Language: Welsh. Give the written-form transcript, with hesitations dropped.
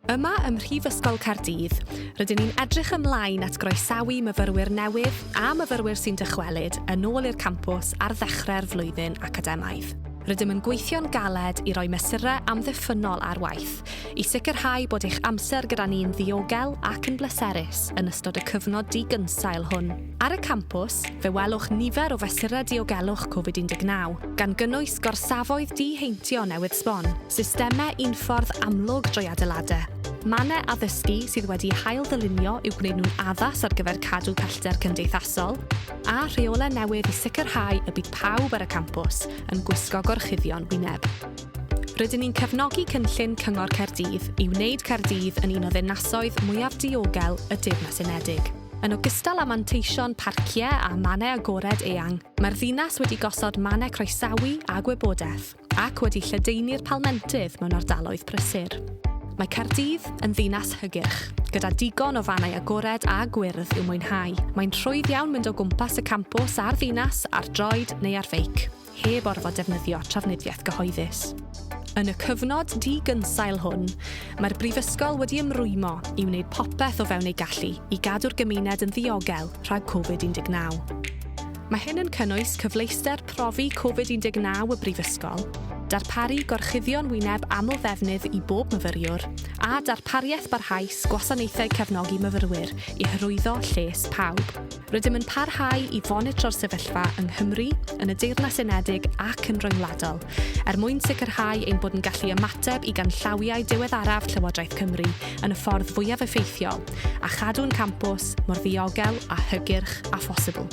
Yma ym Mhrifysgol Caerdydd, rydyn ni'n edrych ymlaen at groesawu myfyrwyr newydd a myfyrwyr sy'n dychwelyd yn ôl i'r campws ar ddechrau'r flwyddyn academaidd. Rydym yn gweithio'n galed i roi mesurau amddiffynnol ar waith i sicrhau bod eich amser gyda ni'n ddiogel ac yn bleserus yn ystod y cyfnod di-gynsail hwn. Ar y campws, fe welwch nifer o fesurau diogelwch Covid 19, gan gynnwys gorsafoedd diheintio newydd sbon, systemau unffordd amlwg drwy adeiladau, mannau addysgu sydd wedi'u hail-ddylunio i'w gwneud nhw'n addas ar gyfer cadw pellter cymdeithasol, a rheolau newydd i sicrhau y bydd pawb ar y campws yn gwisgo gorchuddion wyneb. Rydyn ni'n cefnogi cynllun Cyngor Caerdydd i wneud Caerdydd yn un o ddinasoedd mwyaf diogel y Deyrnas Unedig. Yn ogystal â manteision parciau a mannau agored eang, mae'r ddinas wedi gosod mannau croesawu a gwybodaeth, ac wedi lledaenu'r palmentydd mewn ardaloedd prysur. Mae Caerdydd yn ddinas hygyrch, gyda digon o fannau agored a gwyrdd i'w mwynhau. Mae'n rhwydd iawn mynd o gwmpas y campws a'r ddinas ar droed neu ar feic, heb orfod defnyddio trafnidiaeth gyhoeddus. Yn y cyfnod di-gynsail hwn, mae'r Brifysgol wedi ymrwymo i wneud popeth o fewn ei gallu i gadw'r gymuned yn ddiogel rhag Covid 19. Mae hyn yn cynnwys cyfleuster profi Covid 19 y Brifysgol, darparu gorchuddion wyneb aml-ddefnydd i bob myfyriwr, a darpariaeth barhaus gwasanaethau cefnogi myfyrwyr i hyrwyddo lles pawb. Rydym yn parhau i fonitro'r sefyllfa yng Nghymru, yn y Deyrnas Unedig ac yn rhyngwladol, er mwyn sicrhau ein bod yn gallu ymateb i ganllawiau diweddaraf Llywodraeth Cymru yn y ffordd fwyaf effeithiol, a chadw'n campws mor ddiogel a hygyrch â phosibl.